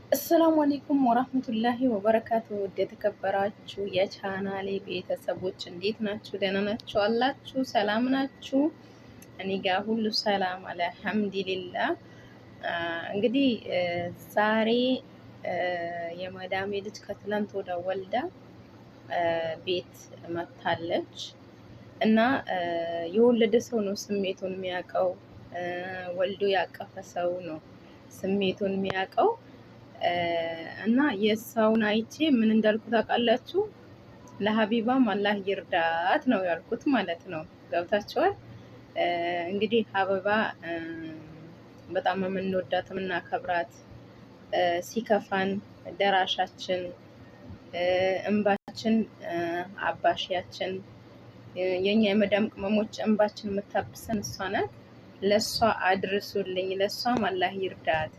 السلام عليكم ورحمة الله وبركاته። ውድ የተከበራችሁ የቻናሌ ቤተሰቦች እንዴት ናችሁ? ደህና ናችሁ አላችሁ? ሰላም ናችሁ? እኔ ጋር ሁሉ ሰላም الحمد لله። እንግዲህ ዛሬ የመዳሜ ልጅ ከትላንት ወደ ወልዳ ቤት መታለች እና የወለደ ሰው ነው ስሜቱን የሚያውቀው። ወልዶ ያቀፈ ሰው ነው ስሜቱን የሚያውቀው። እና የሰውን አይቼ ምን እንዳልኩ ታውቃላችሁ? ለሀቢባም አላህ ይርዳት ነው ያልኩት ማለት ነው። ገብታችኋል? እንግዲህ ሀቢባ በጣም የምንወዳት የምናከብራት፣ ሲከፋን ደራሻችን፣ እንባችን አባሽያችን፣ የኛ የመዳም ቅመሞች እንባችን የምታብሰን እሷ ናት። ለእሷ አድርሱልኝ፣ ለእሷም አላህ ይርዳት።